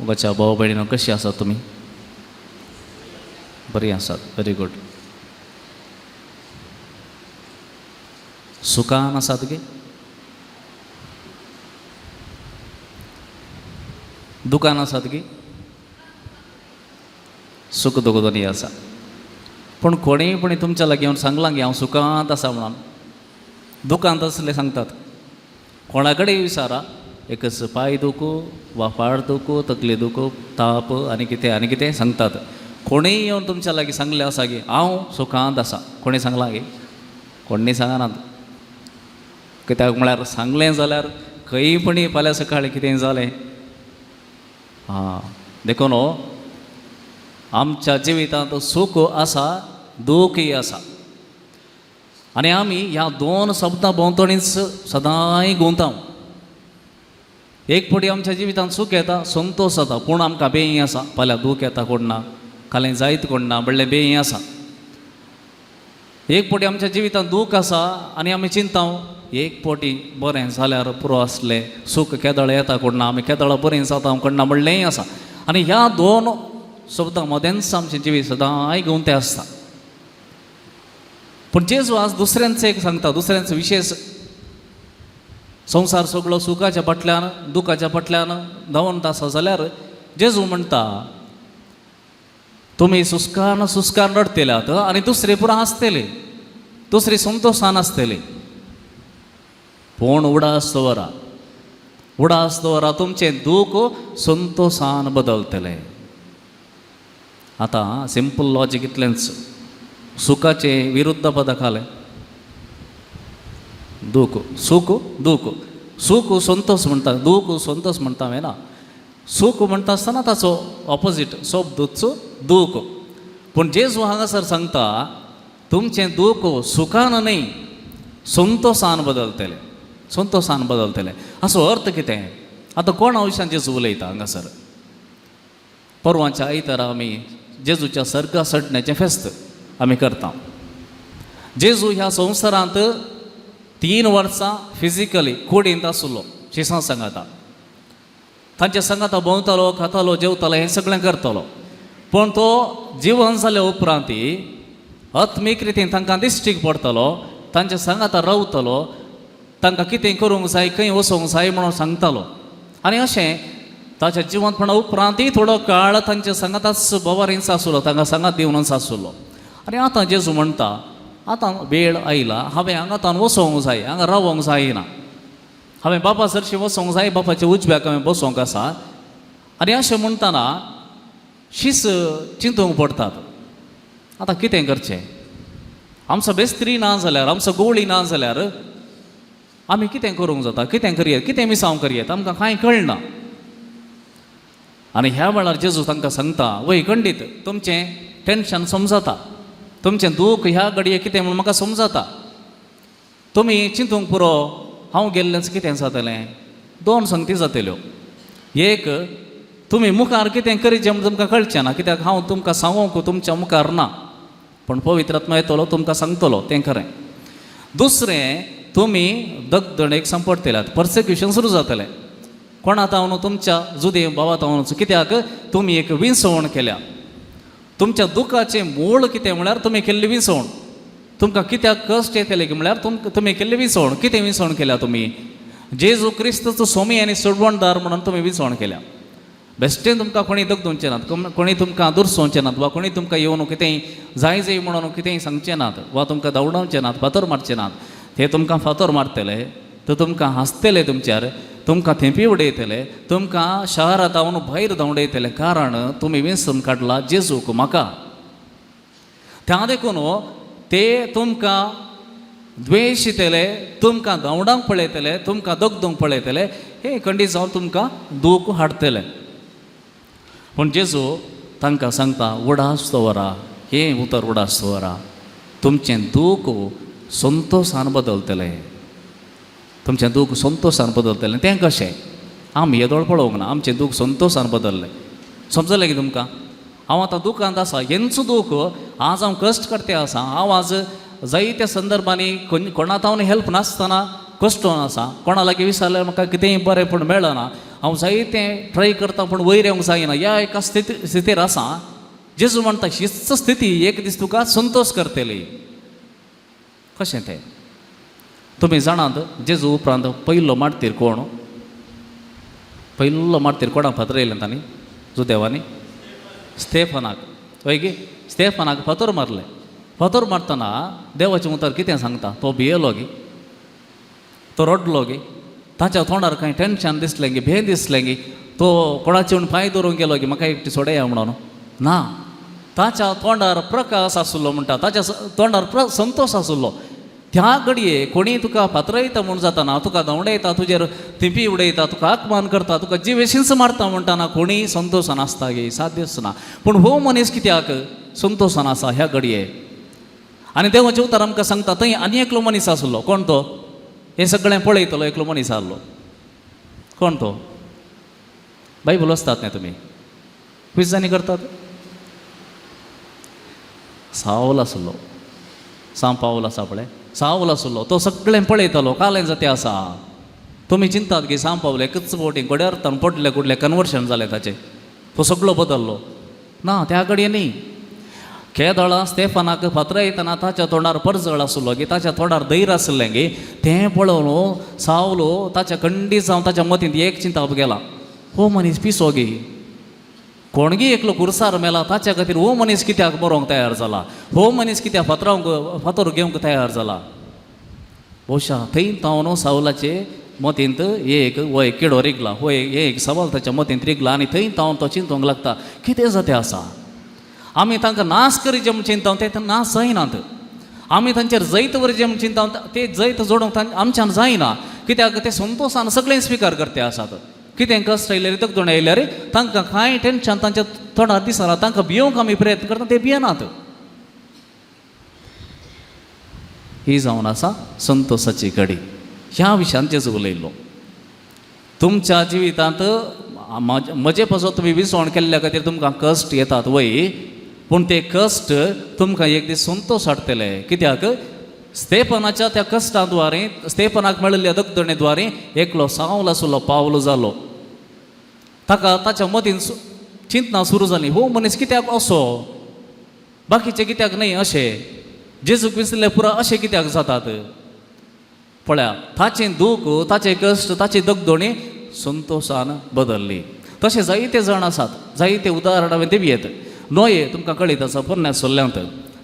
मोगाच्या भाव भयणीनो, कशी आसात तुमी? बरी आसात, व्हेरी गुड. सुखान आसात गे? दुकान आसात गी? सुख दुख दोनी आसा. पूण कोणीय पूण तुमच्या लागीं येवन सांगलां की हांव सुखांत आसा म्हणून? दुकांत आसले सांगतात. कोणा कडेन विचारा, एकच पांय दुखू वा फाट दुखू, तकली दुखू, ताप आनी कितें आनी कितें सांगतात. कोणीय येवन तुमच्या लागीं सांगलें आसा की हांव सुखांत आसा? कोणी सांगलां की? कोणी सांगनात. कित्याक म्हळ्यार सांगलें जाल्यार खंय पण फाल्यां सकाळीं कितें जालें आं. देखून आमच्या जिवितांत सूख आसा, दुखय आसा आनी आमी ह्या दोन शब्दां भोंवतणीच सदांय गुंवता. एक फावटी आमच्या जिवितांत सूख येता, संतोश जाता, पूण आमकां बेय आसा, फाल्यां दूख येता कोण ना, कालें जायत कोण ना म्हणलें बेय आसा. एक फावटी आमच्या जिवितांत दूख आसा आनी आमी चिंता, एक फावटी बरें जाल्यार पुरो आसलें, सूख केदळ येता कोण ना, आमी केदळ बरें जाता कोण ना म्हणलेंय आसा. आनी ह्या दोन शब्दां मदेंच आमचें जिवीत सदांय गुंवतें आसता. पूण जेजू आज दुसऱ्यांचें एक सांगता, दुसऱ्यांचो विशेश. संवसार सगळो सुखाच्या फाटल्यान, दुखाच्या फाटल्यान धांवत आसा जाल्यार जेजू म्हणटा, तुमी सुस्कान सुस्कान रडटेल्यात आनी दुसरे पुरा हांसतले, दुसरी संतोशान आसतले. पूण उडास दवरा, उडास दवरा, तुमचें दूख संतोशान बदलतलें. आतां सिंपल लॉजीक इतलेंच, सुखाचें विरुद्ध पद खालें दूख. सूख दूख, सूख संतोष म्हणटा, दूख संतोष म्हणटा हांवें ना. सूख म्हणटा आसतना ताचो ऑपोजीट शब्दूच दूख. पूण जेजू हांगासर सांगता, तुमचें दूख सुखान न्हय, संतोशान बदलतलें, संतोशान बदलतलें. हाचो अर्थ कितें? आतां कोणा विशयान जेजू उलयता हांगासर? परवांच्या आयतारा आमी जेजूच्या सर्गा चडण्याचें फेस्त आमी करता. जेजू ह्या संवसारांत 3 वर्सां फिजिकली कुडींत आसलो. शिसां सांगाता, तांच्या सांगाता भोंवतालो, खातालो, जेवतालो, हें सगळें करतालो. पूण तो जिवन जाल्या उपरांत आत्मीक रितीन तांकां दिश्टीक पडटालो, तांच्या सांगाता रावतालो, तांकां कितें करूंक जाय, खंय वचोंक जाय म्हणून सांगतालो. आनी अशें ताच्या जिवंतपणा उपरांतय थोडो काळ तांच्या सांगाताच बोवारींच आसलो, तांकां सांगात दिवनच आसलो. आनी आतां जेजू म्हणटा, आतां वेळ आयला, हांवें हांगा तान वचोंक जाय, हांगा रावोंक जायना, हांवें बापा सरशी वचोंक जाय, बापाच्या उजव्याक हांवें बसोंक आसा. आनी अशें म्हणटना शीस चिंतूंक पडटात, आतां कितें करचें? आमचो बेस्त्री ना जाल्यार, आमचो गोवळी ना जाल्यार आमी कितें करूंक जाता? कितें करयेत? कितें मिसांव करयेत? आमकां कांय कळना. आनी ह्या वेळार जेजू तांकां सांगता, वय खंडीत तुमचें टेंशन समजता, तुमचें दूख ह्या घडये कितें म्हणून म्हाका समजता. तुमी चिंतूंक पुरो, हांव गेल्लेंच कितें जातलें? दोन संगती जातल्यो. एक, तुमी मुखार कितें करीचें म्हूण तुमकां कळचें ना, कित्याक हांव तुमकां सांगूंक तुमच्या मुखार ना, पूण पवित्र आत्मा येतलो, तुमकां सांगतलो तें खरें. दुसरें, तुमी दगदणेक सांपडटल्यात, पर्सिक्युशन सुरू जातलें. कोणा तावन? तुमच्या जुदेव भावा तावन. कित्याक? तुमी एक विंसवण केल्या. तुमच्या दुखाचें मूळ कितें म्हळ्यार तुमी केल्ली विंसवण. तुमकां कित्याक कश्ट येतले की म्हळ्यार तुमी केल्ली विंसवण. कितें विंसवण केल्या तुमी? जेजू क्रिस्तचो सोमी आनी सोडवणदार म्हणून तुमी विंसवण केल्या. बेश्टें तुमकां कोणी दगदुवचे नात, कोणी तुमकां दुरसोवचे नात वा कोणी तुमकां येवन कितेंय जाय जाय म्हणून कितेंय सांगचे नात वा तुमकां धांवडावचे नात, फातर मारचे नात. ते तुमकां फातर मारतले, ते तुमकां हांसतले, तुमच्यार तुमकां थेंपी उडयतले, तुमकां शहरांत धांवन भायर धांवडयतले, कारण तुमी विंचून काडला जेजूक म्हाका. त्या देखून ते तुमकां द्वेशितले, तुमकां धांवडावंक पळयतले, तुमकां दगदूंक पळयतले, हे खंडीत जावन तुमकां दूख हाडटले. पूण जेजू तांकां सांगता, उडास दवरा, हें उतर उडास दवरा, तुमचें दूख संतोशान बदलतलें, तुमचें दूख संतोशान बदलतलें. तें कशें? आमी येदोळ पळोवंक ना आमचें दूख संतोशान बदललें. समजलें की तुमकां? हांव आतां दुखांत आसा, हेंच दूख आज हांव कश्ट करते आसा. हांव आज जायत्या संदर्भांनी कोणा तावन हेल्प नासतना कश्टोन आसा, कोणा लागीं विचारल्यार म्हाका कितेंय बरें पूण मेळना, हांव जायतें ट्राय करता पूण वयर येवंक जायना, ह्या एका स्थितीर आसा. जेजू म्हणटा हीच स्थिती एक दीस तुका संतोश करतली. कशें तें तुमी जाणात? जेजू उपरांत पयलो मार्तीर कोण? पयलो मार्तीर कोणाक फातर तांणी जुदेवांनी? स्तेफनाक. हय गी? स्तेफनाक फातर मारले. फातर मारतना देवाचें उतर कितें सांगता? तो भियेलो गी, तो रडलो गी, ताच्या तोंडार कांय टेंशन दिसलें गी, भें दिसलें गी, तो कोणाचे म्हूण पांय धरूंक गेलो गी म्हाका एकटी सोडया म्हणून? ना, ताच्या तोंडार प्रकाश आसलो म्हणटा, ताच्या तोंडार संतोश आसलो. त्या घडये कोणी तुका फातरयता म्हूण जाताना, तुका धांवडयता, तुजेर थिंपी उडयता, तुका अपमान करता, तुका जिवेशींच मारता म्हणटाना कोणीय संतोशान आसता गे? साध्यच ना. पूण हो मनीस कित्याक संतोशान आसा ह्या घडये? आनी देवाचें उतर आमकां सांगता थंय आनी एकलो मनीस आसलो. कोण तो? हें सगळें पळयतलो एकलो मनीस आहलो. कोण तो? बायबल वाचतात न्ही तुमी? क्विजांनी करतात. सावल आसलो. सांव पावल आसा पळय, सावल आसलो. तो सगळें पळयतालो. कालें जाते आसा. तुमी चिंतात की सांव पावल एकच फावटी गोड्यार अर्थान पडले कुडले कन्वर्शन जालें ताचें, तो सगळो बदल्लो. ना, त्या कडेन न्ही. केदळा स्टेफनाक फातरायतना ताच्या तोंडार परजळ आसलो गी, ताच्या तोंडार धैर्य आसलें गी. तें पळोवन सावलो ताच्या खंडीत जावन ताच्या मतींत एक चिंताप गेला, हो मनीस पिसो गी, कोणगी एकलो कुर्सार मेला ताच्या खातीर हो मनीस कित्याक मरोंक तयार जाला? हो मनीस कित्याक फातरावंक फातर घेवंक तयार जाला? बहुशा थंय तावन सावलाचे मतींत एक हो एक किडो रिगला, हो एक सवाल ताच्या मतींत रिगला आनी थंय तावन तो चिंतूंक लागता, कितें जातें आसा? आमी तांकां नाश करीचे म्हूण चिंता ते नाश जायनात. आमी तांचेर जैत वरचें म्हूण चिंता ते जैत जोडूंक आमच्यान जायना. कित्याक? ते संतोशान सगळें स्विकार करते आसात. कितें कश्ट आयल्यार, दगदण आयल्यार तांकां कांय टेंशन तांच्या तोंडार दिसना. तांकां भियोवंक आमी प्रयत्न करता, ते भियेनात. ही जावन आसा संतोशाची घडी. ह्या विशयान जेजू उलयल्लो. तुमच्या जिवितांत म्हजे पासत तुमी विसवण केल्ल्या खातीर तुमकां कश्ट येतात वय, पूण ते कश्ट तुमकां एक दीस संतोश हाडटले. कित्याक? स्तेफनाच्या त्या कश्टां द्वारे, स्तेफनाक मेळिल्ल्या दगदणे द्वारे एकलो सावल आसलो पावलो जालो. ताका ताच्या मतीन चिंतना सुरू जाली, हो मनीस कित्याक असो, बाकीचे कित्याक न्हय अशें, जेजूक विसरले पुरा अशें कित्याक जातात? पळया, ताचें दूख, ताचें कश्ट, ताची दगदोणी संतोशान बदल्ली. तशें जायते जाण आसात, जायते उदाहरणां हांवें दिवयेत. नोये तुमकां कळीत आसा, पोरण्या सोल्ल्यांत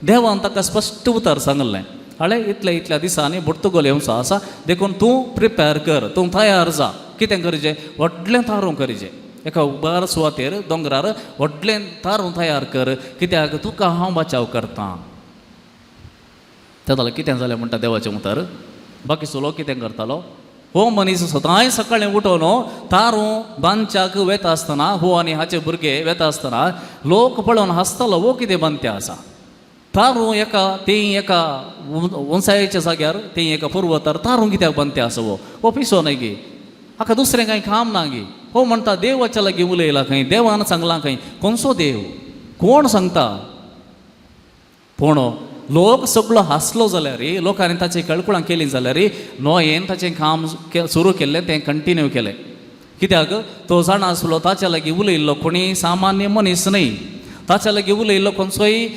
देवान ताका स्पश्ट उतर सांगलें, हाळे इतल्या इतल्या दिसांनी पुर्तुगोल येवचो आसा, देखून तूं प्रिपेर कर, तूं तयार जा. कितें करचें? व्हडलें तारूं करचें, एका उबार सुवातेर दोंगरार व्हडलें तारूं तयार कर, कित्याक तुका हांव बचाव करतां. तेन्ना कितें जालें म्हणटा देवाचें उतर? बाकीचो लोक कितें करतालो? हो मनीस सदांय सकाळीं उठोवन तारूं बांदच्याक वेता आसतना, हो आनी हाचे भुरगे वेता आसतना लोक पळोवन हांसतालो, हो कितें बांदते आसा तारूं? एका ती एका उंचायेच्या जाग्यार, ती एका पर्वतार तारूं कित्याक बांदते आसा? हो हो पिसो न्हय गी? हाका दुसरें कांय काम ना गी? हो म्हणटा देवाच्या लागीं उलयला खंय, देवान सांगलां खंय. कोणसो देव, कोण सांगता? पूण लोक सगळो हांसलो जाल्यार, लोकांनी ताची कळकुळां केली जाल्यार, नोयेन ताचें काम सुरू केल्लें तें कंटिन्यू केलें. कित्याक? तो जाणा आसलो ताच्या लागीं उलयल्लो कोणी सामान्य मनीस न्हय, ताच्या लागीं उलयल्लो खंयचोय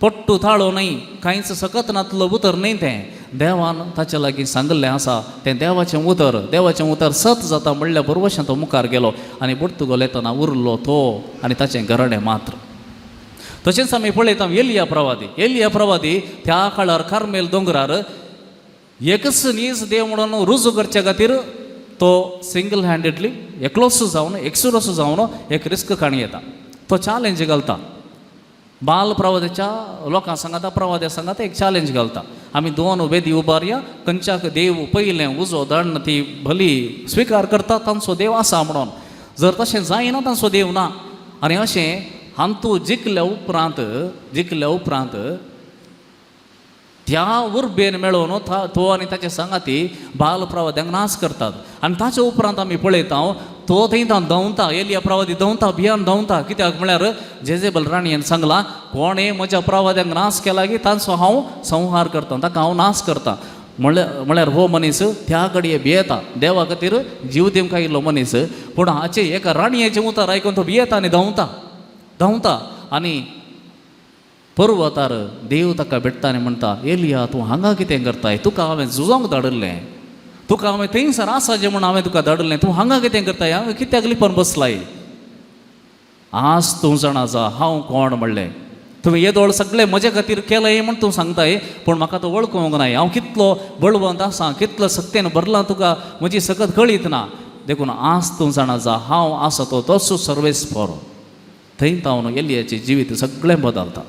पट्टू ताळो न्हय, कांयच सकत नातलो उतर न्हय तें. देवान ताच्या लागीं सांगिल्लें आसा तें देवाचें उतर. देवाचें उतर सत जाता म्हणल्या बरोबर तो मुखार गेलो आनी पुर्तुगोल येतना उरलो तो आनी ताचें घराणें मात्र. तशेंच आमी पळयता एलिया प्रवादी. एलिया प्रवादी त्या काळार कार्मेल दोंगरार एकच नीज देव म्हणून रुजू करच्या खातीर तो सिंगल हँडेडली एकलोच जावन, एकसुरोच जावन एक रिस्क काणी येता. तो चॅलेंज घालता बाल प्रवाद्याच्या लोकां सांगाता, प्रवाद्या सांगाता एक चॅलेंज घालता, आमी दोन वेदी उबारया, खंयच्याक देव पयलें उजो दंड ती भली स्विकार करता तांचो देव आसा म्हणून, जर तशें जायना तांचो देव ना. आनी अशें हांतू जिखल्या उपरांत, जिखल्या उपरांत त्या उर्बेन मेळोवन तो आनी ताचे सांगाती बाल प्रवाद्यांक नाश करतात. आनी ताचे उपरांत आमी पळयता तो थंय धांवता, एलिया प्रवादी धांवता, भियान धांवता. कित्याक म्हळ्यार जेजेबल राणयेन सांगलां, कोणें म्हज्या प्रवाद्यांक नाश केला की तांचो हांव संहार करता, ताका हांव नाश करता. म्हणल्यार हो मनीस त्या घडये भियेता, देवा खातीर जीव दिवंक आयिल्लो मनीस, पूण हाचे एका राणयेचें उतर आयकून तो भियेता आनी धांवता धांवता आनी पर्वतार देव ताका भेटता आनी म्हणटा, एलिया तूं हांगा कितें करताय? तुका हांवें झुजोंक धाडिल्लें, तुका हांवें थंयसर आसाचें म्हूण हांवें तुका धाडिल्लें, तूं हांगा कितें करताय? हांगा कित्याक लिपून बसलाय? आज तूं जाणा जा हांव कोण म्हणलें. तुवें येदोळ सगळें म्हजे खातीर केलें म्हूण तूं सांगताय, पूण म्हाका तो वळखूंक नाय. हांव कितलो बळवंत आसा, कितलो सक्तेन भरलां, तुका म्हजी सकत कळीत ना. देखून आज तूं जाणा जा हांव आसा तो तोच सर्वेस्पर. थंय तावन एलियाचें जिवीत सगळें बदलता.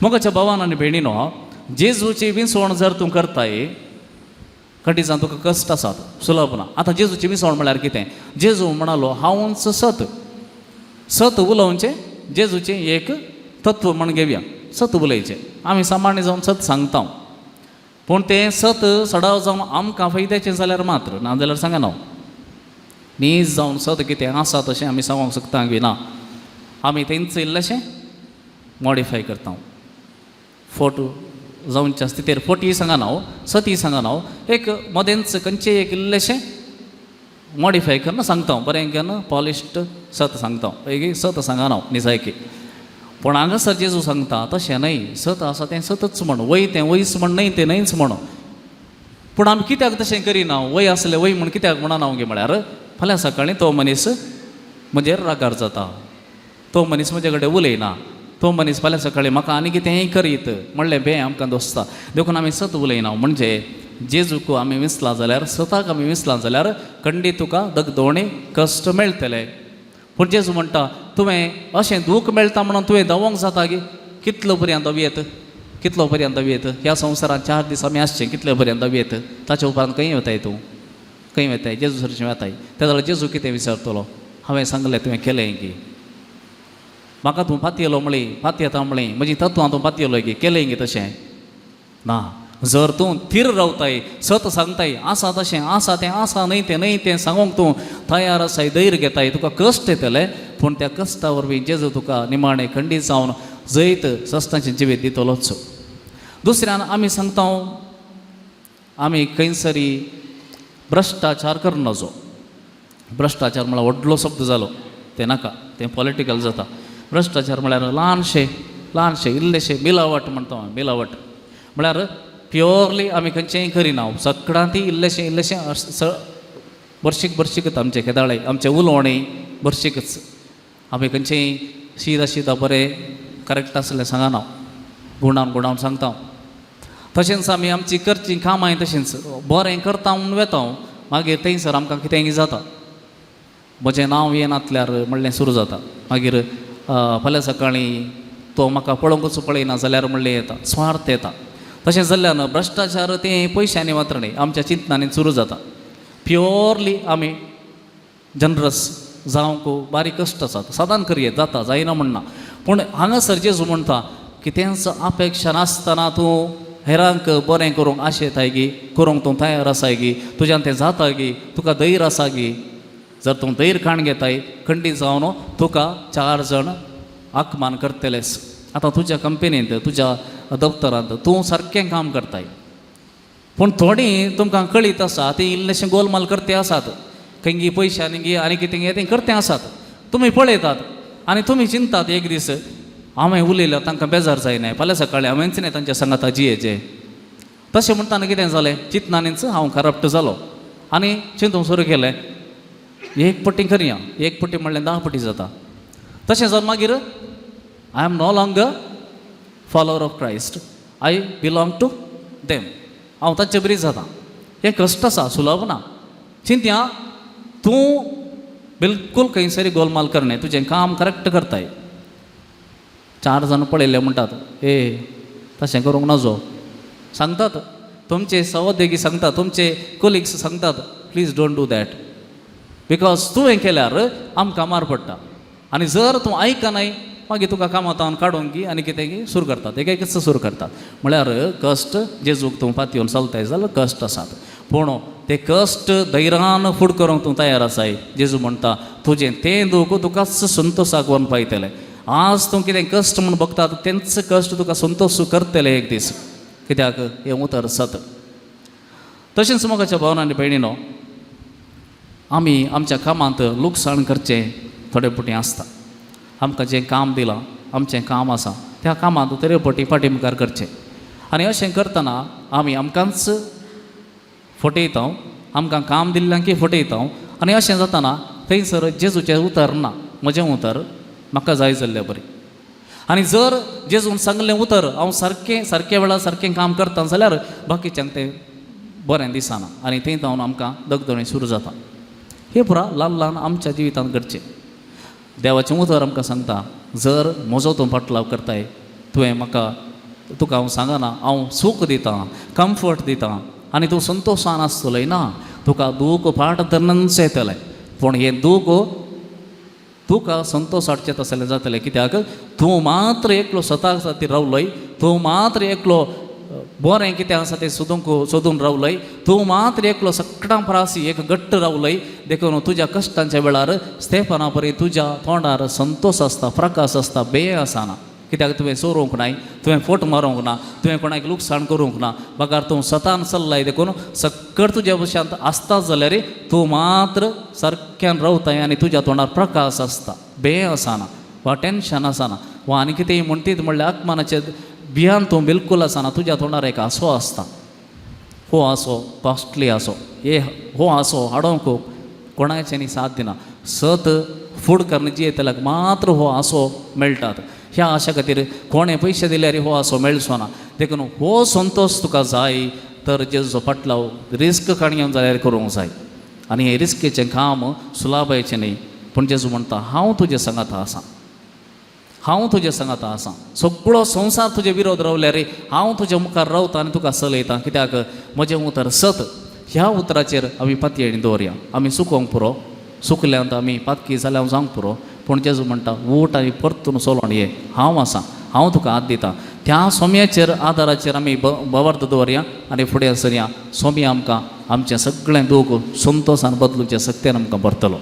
मोगाच्या भावान आनी भयणीनो, जेजूची विंचवण जर तूं करताय, खंडीसान तुका कश्ट आसात, सुलभ ना. आतां जेजूची विंचवण म्हळ्यार कितें? जेजू म्हणालो हांवूच सत. सत उलोवचें जेजूचें एक तत्व म्हण घेवया. सत उलयचें, आमी सामान्य जावन सत सांगता, पूण तें सत सडाव जावन आमकां फायद्याचें जाल्यार मात्र, ना जाल्यार सांगना. नीज जावन सत कितें आसा तशें आमी सांगूंक शकता बी ना. आमी तेंच इल्लेशें मॉडिफाय करता. फोटो जावच्या स्थितीर फोटीय सांगना हांव, सतीय सांगना हांव, एक मदेंच खंयचें एक इल्लेशें मॉडिफाय करून सांगता हांव, बरें करून पॉलिश्ड सत सांगता, एक सत सांगना हांव निजायकी. पूण हांगासर जेजू सांगता तशें न्हय, सत आसा तें सतच म्हण, वय तें वयच म्हण, न्हय तें न्हयच म्हण. पूण आमी कित्याक तशें करिना? वय आसलें वय म्हण कित्याक म्हणना गे? म्हळ्यार फाल्यां सकाळीं तो मनीस म्हजेर रागार जाता, तो मनीस म्हजे कडेन उलयना, तो मनीस फाल्यां सकाळीं म्हाका आनी कितेंय करीत म्हणलें बें आमकां दोसता. देखून आमी सत उलयना. म्हणजे जेजूक आमी विसलां जाल्यार, सताक आमी विसलां जाल्यार खंडीत तुका दगदोणी कश्ट मेळटले. पूण जेजू म्हणटा, तुवें अशें दूख मेळटा म्हणून तुवें दवोंक जाता गी? कितलो पर्यंत येत, कितलो पर्यंत येत? ह्या संवसारांत 4 दीस आमी आसचें, कितले पर्यंत येत? ताच्या उपरांत खंय वताय तूं? खंय वताय? जेजू सरशीं वताय. त्या जाल्यार जेजू कितें विचारतलो? हांवें सांगलें तुवें केलें की? म्हाका तूं पातयेलो म्हळी, पातयेता म्हळी, म्हजी तत्वां तूं पातयेलो की? केलें की तशें? ना. जर तूं थीर रावताय, सत सांगताय, आसा तशें आसा तें आसा, न्हय तें न्हय तें सांगूंक तूं तयार आसाय, धैर्य घेताय, तुका कश्ट येतले, पूण त्या कश्टा वरवीं जेजू तुका निमाणें खंडीत जावन जैत सस्ताचें जिवीत दितलोच. दुसऱ्यान आमी सांगता, आमी खंयसरी भ्रश्टाचार करूं नजो. भ्रश्टाचार म्हळ्यार व्हडलो शब्द जालो, तें नाका, तें पॉलिटिकल जाता. भ्रश्टाचार म्हळ्यार ल्हानशें ल्हानशें इल्लेशें मिलावट म्हणटा आमी. मिलावट म्हळ्यार प्योरली आमी खंयचेंय करिना, सगळ्यांती इल्लेशें इल्लेशें बर्शीक बर्शीकच आमचें केदाळे, आमचें उलोवणें बर्शीकच. आमी खंयचेंय शिदा शिदा बरें करेक्ट आसलें सांगना, गुणान गुणान सांगता. तशेंच आमी आमची करचीं कामांय तशेंच बरें करता म्हूण वेता, मागीर थंयसर आमकां कितेंय जाता, म्हजें नांव येनातल्यार म्हणलें सुरू जाता. मागीर फाल्यां सकाळीं तो म्हाका पळोवंकूच पळयना जाल्यार म्हणलें येता, स्वार्थ येता. तशें जाल्ल्यान भ्रश्टाचार तें पयशांनी मात्र न्हय, आमच्या चिंतनांनी सुरू जाता. प्योरली आमी जनरस जावंक बारीक कश्ट आसात, सदांच करयेत जाता, जायना म्हणना. पूण हांगासर जेजू म्हणटा, कितेंच अपेक्षा नासतना तूं हेरांक बरें करूंक आशेताय गी? करूंक तूं तयार आसाय गी? तुज्यान तें जाता गी? तुका धैर्य आसा गी? जर तूं धैर्य काण घेताय, खंडीत जावन तुका 4 जाण आकमान करतलेच. आतां तुज्या कंपनींत, तुज्या दफ्तरांत तूं सारकें काम करताय, पूण थोडीं तुमकां कळीत आसा ती इल्लेशें गोलमाल करते आसात, खंयगी पयशांनी गी आनी कितें तें करते आसात. तुमी पळयतात आनी तुमी चिंतात, एक दीस हांवें उलयल्यार तांकां बेजार जायना, फाल्यां सकाळीं हांवेंच न्ही तांच्या सांगाता जियेचें. तशें म्हणटाना कितें जालें? चिंतनानीच हांव करप्ट जालो आनी चिंतूंक सुरू केलें, एक पट्टी करया, एक पट्टी म्हणलें 10 पट्टी जाता. तशें जावन मागीर I am no longer follower of Christ, I belong to them, हांव तांचे बरी जाता. हें कश्ट आसा, सुलभ ना. चिंतया, तूं बिलकूल खंयसरी गोलमाल करनाय, तुजें काम करेक्ट करताय. 4 जाण पळयले म्हणटात, ए तशें करूंक नजो सांगतात. तुमचे सहउद्योगी सांगतात, तुमचे कोलिग्स सांगतात, please don't do that, because तुवें केल्यार आमकां मार पडटा. आनी जर तूं आयकनाय, मागीर तुका कामांत काडूंक गी आनी कितें गी सुरू करतात, एक एकच सुरू करतात. म्हळ्यार कश्ट, जेजूक तूं पातयेवन चलताय जाल्यार कश्ट आसात, पूण ते कश्ट धैर्यान फुड करूंक तूं तयार आसाय. जेजू म्हणटा, तुजें तें दूख तुकाच संतोशाक व्हरून पायतलें. आज तूं कितें कश्ट म्हूण बघतात, तेंच कश्ट तुका संतोश करतले एक दीस. कित्याक हें उतर सत. तशेंच मोगाच्या भावना आनी भयणीनो, आमी आमच्या कामांत लुकसाण करचें थोडे फावटी आसता. आमकां जें काम दिलां, आमचें काम आसा, त्या कामांत तरे फावटी फाटी मुखार करचें आनी अशें करतना आमी आमकांच फटयता, आमकां काम दिल्ल्यांकी फटयता. आनी अशें जातना थंयसर जेजूचें उतर ना, म्हजें उतर म्हाका जाय जाल्ले बरी. आनी जर जेजून सांगलें उतर हांव सारकें सारके वेळार सारकें काम करता जाल्यार बाकीच्यांक तें बरें दिसना आनी थंय जावन आमकां दगदणी सुरू जाता. हे पुरा ल्हान ल्हान आमच्या जिवितांत घडचें. देवाचें उतर आमकां सांगता, जर म्हजो तूं फाटलाव करताय, तुवें म्हाका, तुका हांव सांगना, हांव सूख दितां, कम्फर्ट दितां आनी तूं संतोशान आसतलोय ना. तुका दूख फाट धरनच येतलें, पूण हें दूख तुका संतोश हाडचें तसलें जातलें, कित्याक तूं मात्र एकलो स्वता खातीर रावलोय, तूं मात्र एकलो बरें कितें आसा तें सोदूंक सोदून रावलोय, तूं मात्र एकलो सगळ्यां परस एक घट्ट रावलोय. देखून तुज्या कश्टांच्या वेळार स्तेफाना परी तुज्या तोंडार संतोश आसता, प्रकाश आसता, बेय आसना, कित्याक तुवें चोरूंक नाय, तुवें फोट मारूंक ना, तुवें कोणाक लुकसाण करूंक ना, बगार तूं सतान चल्लाय. देखून सक्कड तुज्या भशेन आसता जाल्यार तूं मात्र सारक्यान रावताय आनी तुज्या तोंडार प्रकाश आसता, बेय आसना वा टेंशन आसना वा आनी कितेंय म्हणटीत म्हणल्यार आत्मानाचें भियान तूं बिलकूल आसना. तुज्या तोंडार एक हांसो आसता. हो हांसो कॉस्टली हांसो, हे हो हांसो हाडोवंक कोणाच्यानी साथ दिना. सत फूड करून जियेतल्याक मात्र हो हांसो मेळटात. ह्या आशा खातीर कोणें पयशे दिल्यार हो हांसो मेळचो ना. देखून हो संतोश तुका जाय तर जेजूचो फाटलाव रिस्क काडून जाल्यार करूंक जाय. आनी हें रिस्केचें काम सुलाभायचें न्ही, पूण जेजू म्हणटा, हांव तुजे सांगाता आसा, हांव तुजे सांगाता आसा. सगळो संवसार तुजे विरोध रावल्यार हांव तुजे मुखार रावता आनी तुका चलयता, कित्याक म्हजें उतर सत. ह्या उतराचेर आमी पातयेणी दवरया. आमी चुकोंक पुरो, चुकल्यांत आमी पातकी जाल्यार जावंक पुरो, पूण जेजू म्हणटा, उठ आनी परतून चलोन ये, हांव आसा, हांव तुका हात दिता. त्या सोम्याचेर आदाराचेर आमी बवार्थ दवरया आनी फुडें सरया. सोमी आमकां आमचें सगळें दूख संतोशान बदलूचें सक्तेन आमकां भरतलो.